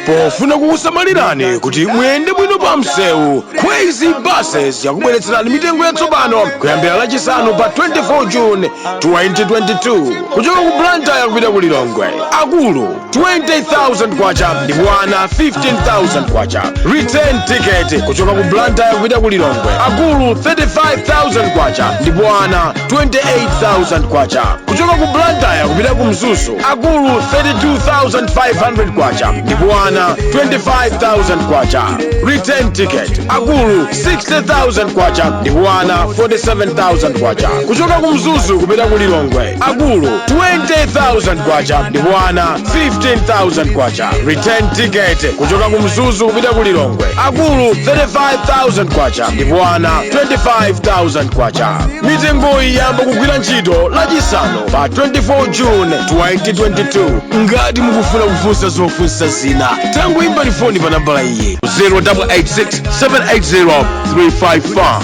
Pofuna kukusamalirani kuti muyende bwino pa msewu, Khwezi Buses yakubweretserani mitengo yatsopano kuyambira Lachisanu pa 24 June 2022. Kuchoka ku Blantyre kupita ku Lilongwe, akulu 20,000 kwacha ndipo ana 15,000 kwacha. Return ticket kuchoka ku Blantyre kupita ku Lilongwe, akulu 35,000 kwacha ndipo ana 28,000 kwacha. Kuchoka ku Blantyre kupita ku Mzuzu, akulu 32,500 kwacha ndipo ana 25,000 kwacha. Return ticket, akulu 60,000 kwacha ndipo ana 47,000 kwacha. Kuchoka ku Mzuzu kupita ku Lilongwe, akulu 20,000 kwacha ndipo ana 15,000 kwacha. Return ticket kuchoka ku Mzuzu kupita ku Lilongwe, akulu 35,000 kwacha ndipo ana 25,000 kwacha. Mitengoyi yamba kugwira ntchito Lachisanu pa 24 June 2022. Ngati mukufuna kufunsa zofunsa zina, tangoimbani foni pa nambala iyi, 0886 780 355.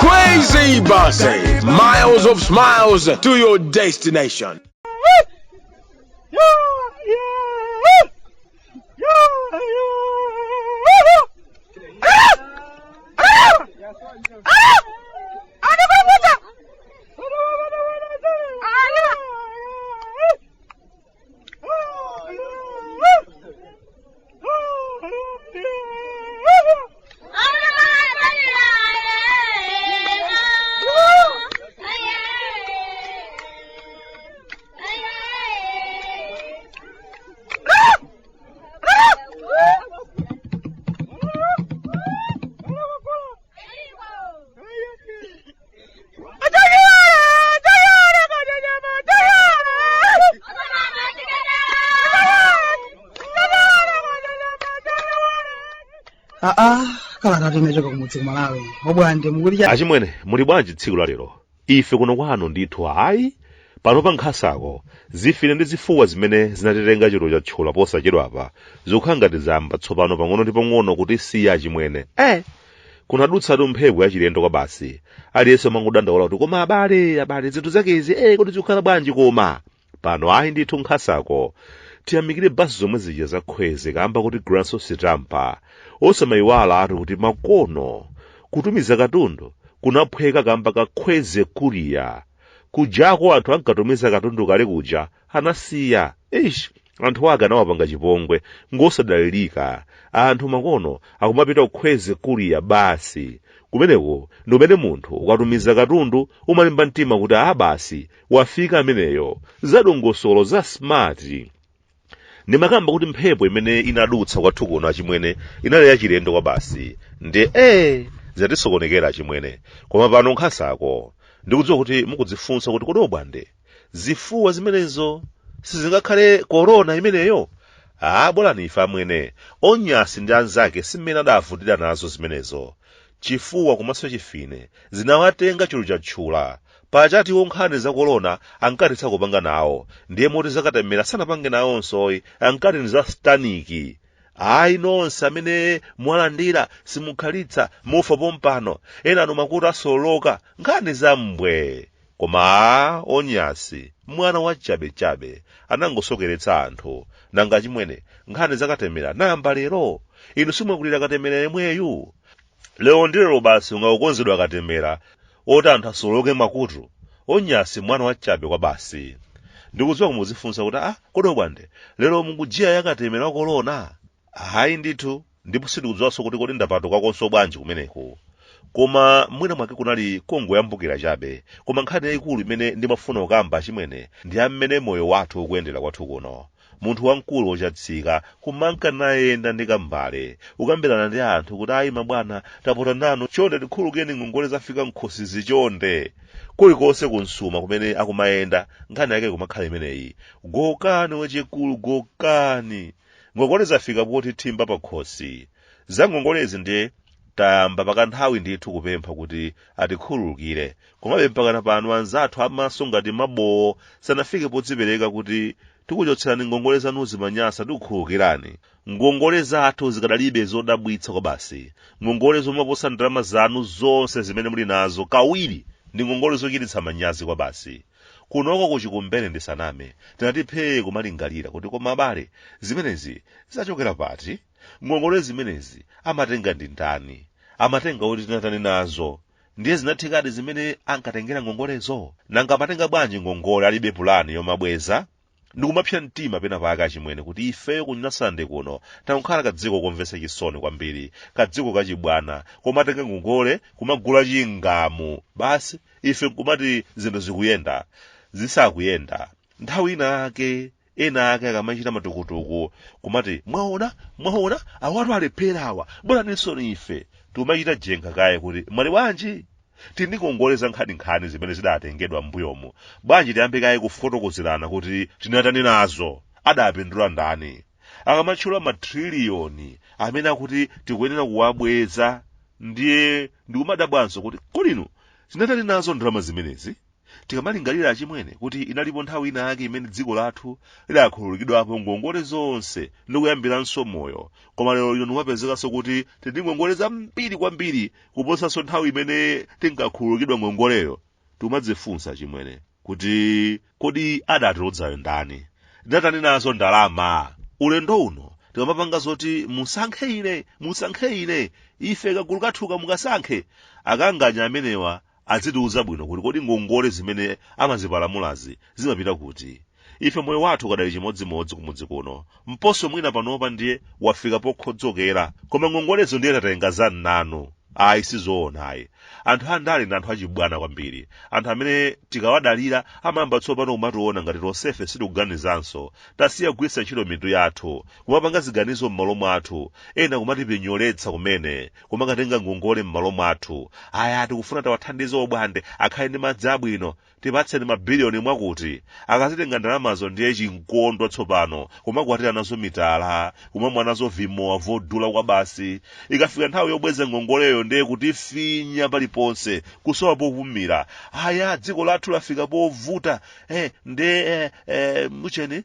Crazy Buses, miles of smiles to your destination. Aa, kalata inachoka kumudzi ku Malawi. Obwande, mukuti cha? Achimwene, muli bwanji tsiku la lero? Ife kuno kwanu ndithu ayi. Pano pa nkhasako, zifine ndi zifuwa zimene zinatitenga chiro chatchula posachedwapa zikukhala ngati zayamba tsopano pang'ono ndi pang'ono kutisiya, achimwene. Kunadutsatu mphepo yachilendo kwabasi. Aliyense umangodandaula kuti koma abale, abale, zinthu zakezi, kodi zikukhala bwanji koma? Pano ayi ndithu nkhasako. Tiyamikire basi zomwe zija za Khweze kamba kuti granso sitampa. Osamayiwala atu kuti makono kutumiza katundu kunaphweka kamba ka Khweze Courier. Kujako anthu ankatumiza katundu kale kuja anasiya. Eish, anthu ake anawapanga chipongwe, ngosadalirika. Anthu makono akumapita ku Khweze Courier basi. Kumeneko ndi kumene munthu ukatumiza katundu umalimba mtima kuti a basi wafika ameneyo. Zadongosolo za smart. Ndimakamba kuti mphepo imene inadutsa kwathu kuno, achimwene, inali yachilendo kwabasi. Nde zatisokonekera, achimwene. Koma pano nkhasako. Ndikudziwa kuti mukudzifunsa kuti kodi Obwande, zifuwa zimenezo sizingakhale korona imeneyo? Ah, bolani ife amwene. Onyasi ndi anzake simmene adavutira nazo zimenezo. Chifuwa komanso chifine zinawatenga chulu chatchula. Pajatu iwo nkhani za korona ankati sakupanga nawo, ndiye moti za katemera sanapange nawonsoyi, ankati ndi za sataniki. Ayi, nonse amene mwalandira simukhalitsa, mufa pompano, enanu makutu asololoka, nkhani za mbwee. Koma aa Onyasi mwana wa chabechabe anangosokeretsa anthu. Nanga achimwene, nkhani za katemera nayamba lero? Inu simwakulira katemera yemweyu? Lero ndi lero basi ungakukonzedwa katemera oti anthu asololoke makutu? Onyasi mwana wa chabe kwabasi. Ndikudziwa mukudzifunsa kuti ah, kodi Obwande, lero mukujiya ya katemera wa korona? Ayi ndithu, ndipo sindikudziwanso kuti kodi ndapatukakonso bwanji kumeneku. Koma mwina mwake kunali kongoyambukira chabe. Koma nkhani yayikulu imene ndimafuna kukamba, achimwene, ndi ya mmene moyo wathu ukuyendera kwathu kuno. Munthu wamkulu wochatsika kumanka nayenda ndi kambale, kukambirana ndi anthu kuti ayi mabwana, tapota nanu, chonde tikhululukeni, ngongole zafika mkhosizi chonde. Kulikonse kunsuma kumene akumayenda, nkhani yake kumakhala imeneyi. Gokani wachikulu, gokani. Ngongole zafika potithimba pakhosi. Za ngongolezi ndiye tayamba pakanthawi ndithu kupempha kuti atikhululukire. Komabe mpakana pano anzathu amaso ngati mabowo sanafike podzipereka kuti tikuchotserani ngongole zanuzi manyasa, tikukhululukirani. Ngongole zathu zikadalibe zodabwitsa kwabasi. Ngongole zomaposa ndalama zanu zonse zimene muli nazo kawiri ndi ngongole zochititsa manyazi kwabasi. Kunoko kuchikumbere, ndisaname, tinati phee kumalingalira kuti koma abale, zimenezi zachokera pati? Ngongole zimenezi amatenga ndi ndani? Amatenga kuti tinatani nazo? Ndiye zinathekadi zimene ankatengera ngongolezo? Nanga amatenga bwanji ngongole alibe pulani yomabweza? Ndikumapsa mtima pena pake, achimwene, kuti ifeyo ku Nyasalande kuno takukhala kadziko komvetsa chisoni kwambiri, kadziko kachibwana, komatenga ngongole kumagula chingamu basi, ife nkumati zinthu zikuyenda, zisakuyenda. Nthawi ina ake ena ake akamachita matukutuku kumati, "Mwaona, mwaona, awatu alephera awa, bweraninso." Ife tikumachita jenkha kaye kuti mwali bwanji? Tili ndi ngongole za nkhaninkhani zimene zidatengedwa m'mbuyomu. Bwanji tiyambe kaye kufotokozerana kuti tinatani nazo? Adapindula ndani? Akamatchula matriliyoni amene akuti tikuyenera kuwabweza, ndiye ndikumadabwanso kuti kolino tinatani nazo ndalama zimenezi? Tikamalingalira, achimwene, kuti inalipo nthawi ina yake imene dziko lathu lidakhululukidwapo ngongole zonse ndi kuyambiranso moyo, koma lero lino ndikumapezekanso kuti tili ndi ngongole zambiri kwambiri kuposanso nthawi imene tinkakhululukidwa ngongoleyo. Tikumadzifunsa, chimwene, kuti kodi adatilodzayo ndani? Tinatani nazo ndalama? Ulendo uno tikamapanga zoti musankhe ine, musankhe ine, ife kagulu kathuka mukasankhe, akanganya amenewa adzitiuza bwino kuti kodi ngongole zimene amazipalamulazi zimapita kuti? Ife moyo wathu ukadali chimodzimodzi kumudzi kuno, mponso mwina panopa ndiye wafika pokhodzokera, koma ngongolezo ndiye tatenga za nnanu. Ayi, sizoona ayi. Anthu andale ndi anthu achibwana kwambiri, anthu amene tikawadalira amayamba tsopano kumationa ngati tonsefe sitikuganizanso, tasiya kugwiritsa ntchito mitu yathu, kumapanga ziganizo m'malo mwathu, ena kumatipinyoletsa kumene, kumakatenga ngongole m'malo mwathu. Aya, tikufuna tawathandize obwande akhale ndi madzi abwino, tipatseni mabiliyoni mwakuti. Akazitenga ndalamazo ndiye chinkondwa tsopano, kumakwatira nazo mitala, kumamwa nazo vimowa vodula kwa basi. Ikafika nthawi yobweza ngongoleyo ndiye kutifinya paliponse, kusowa popumira. Aya, dziko lathu lafika povuta, ndiye mucheni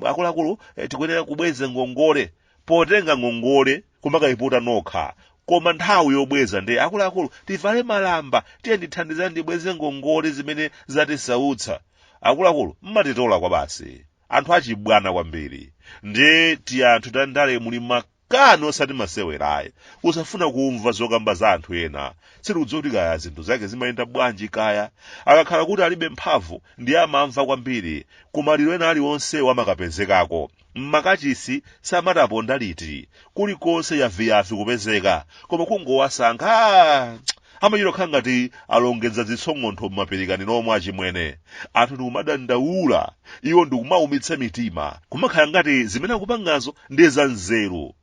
akuluakulu, tikuyenera kubweza ngongole. Potenga ngongole kumakayiputa nokha, koma nthawi yobweza ndiye akuluakulu tivale malamba, tiye ndithandizani ndibweze ngongole zimene zatisautsa. Akuluakulu, mmatitola kwa basi, anthu achibwana kwambiri. Ndiye ti anthu tandale muli makani osati masewerayi, kusafuna kumva zokamba za anthu ena. Sitikudziwa kuti kaya zinthu zake zimayenda bwanji, kaya akakhala kuti alibe mphamvu ndiye amamva kwambiri. Kumaliro ena aliwonse wamakapezekako, mmakachisi samataponda liti, kulikonse yaviyavi kupezeka, koma kungowasankha, amachita kukhala ngati alongedza zitsong'ontho mmapirikaniro omwe. Achimwene, anthu ndikumadandaula, iwo ndikumaumitsa mitima, kumakhala ngati zimene akupangazo ndiye za nzeru,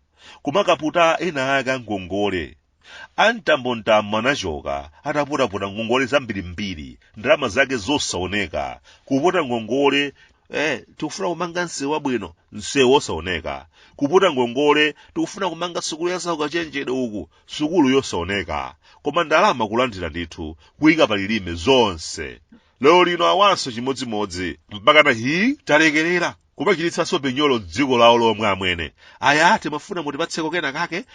kumakaputa ena ake angongole. Amtambontambo anachoka ataputaputa ngongole zambirimbiri, ndalama zake zosaoneka. Kuputa ngongole, tikufuna kumanga msewu wabwino, msewu wosaoneka. Kuputa ngongole, tikufuna kumanga sukulu ya zaukachenjede uku, sukulu yosaoneka, koma ndalama kulandira ndithu, kuyika palilime zonse. Lero lino awanso chimodzimodzi, mpakana hi talekerera kumachititsanso pinyolo dziko lawo lomwe. Amwene, aya, timafuna mutipatseko kena kake,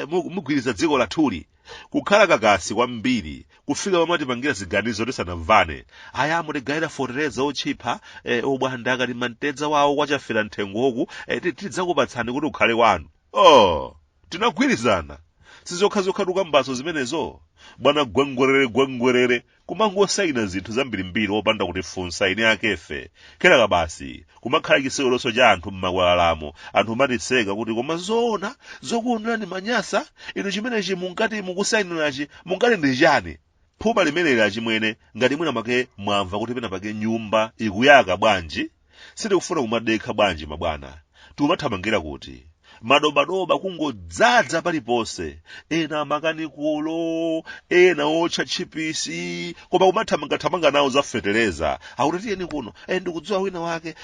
mugwiriza dziko lathuli. Kukhala kakasi kwambiri kufika pamatipangira ziganizo tisanamvane. Aya, mutigayira fotereza otchipha, obwanda akalima mtedza wawo kwachafera mthengoku, tidzakupatsani kuti ukhale wanu. Oh, tinagwirizana sizokhazokha tukambazo zimenezo, bwana. Gwengwerere gwengwerere, kumangosayina zinthu zambirimbiri opanda kutifunsa ine akefe. Kenaka basi kumakhala chiseweroso cha anthu m'makwalalamo, anthu umatiseka kuti koma zoona zokuonera manyasa inu, chimenechi munkati mukusayinirachi munkati ndi chani? Phuma limeneli, achimwene, ngati mwina make mwamva kuti pena pake nyumba ikuyaka bwanji? Sitikufuna kumadekha bwanji mabwana? Tikumathamangira kuti madobadoba kungodzaza paliponse, ena makanikolo, ena otcha tchipisi, koma kumathamangathamanga nawo za feteleza. Akuti tiyeni kuno, ndikudziwa wina wake,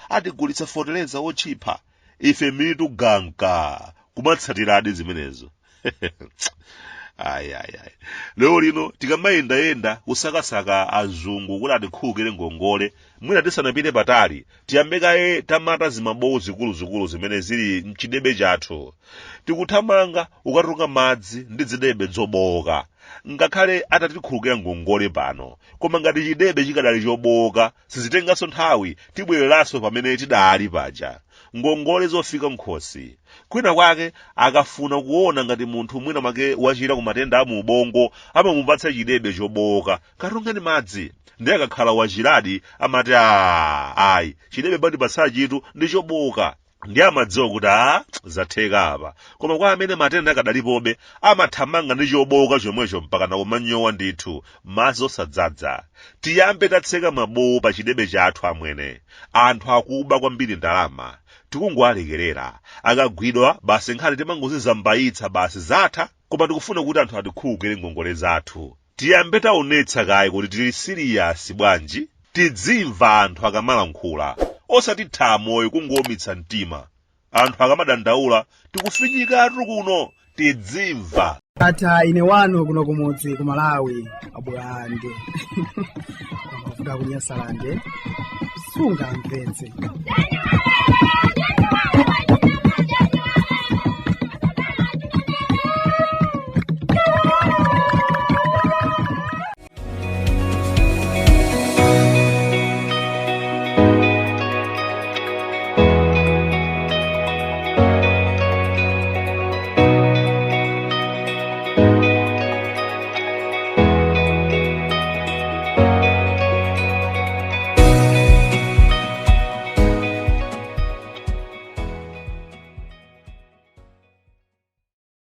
atigulitsa feteleza otchipha. Ife mitu ganka kumatsatiradi zimenezo. Ayi, ayi, ayi. Lero lino tikamayendayenda kusakasaka azungu kuti atikhululukire ngongole, mwina tisanapite patali tiyambe kaye tamata zimabowu zikuluzikulu zimene zili mchidebe chathu. Tikuthamanga ukatunga madzi ndi zidebe zobowoka. Ngakhale atatikhululukira ngongole pano, koma ngati chidebe chikadali chobowoka, sizitenganso nthawi, tibwereranso pamene tidali paja. Ngongole zofika m'khosi. Kwina kwake akafuna kuona ngati munthu mwina mwake wachira ku matenda a mu ubongo, amamupatsa chidebe chobowoka, katungeni madzi. Ndiye akakhala wachiradi amati aaa ayi, chidebe mwandipatsachitu ndi chobowoka. Ndiye amadziwa kuti aa zatheka apa. Koma kwa amene matenda akadalipobe, amathamanga ndi chobowoka chomwecho mpakana kumanyowa ndithu, madzi osadzadza. Tiyambe tatseka mabowo pa chidebe chathu amwene. Anthu akuba kwambiri ndalama. Tikungowalekerera. Akagwidwa basi nkhani timangozizambayitsa basi zatha. Koma tikufuna kuti anthu atikhululukire ngongole zathu. Tiyambe taonetsa kaye kuti tili siriyasi bwanji? Tidzimva anthu akamalankhula. Osati thamoyo kungoumitsa mtima. Anthu akamadandaula tikufinyikatu kuno tidzimva. Ata ine wanu kuno kumudzi ku Malawi abwande amavuta kunyasalande sungamvetse.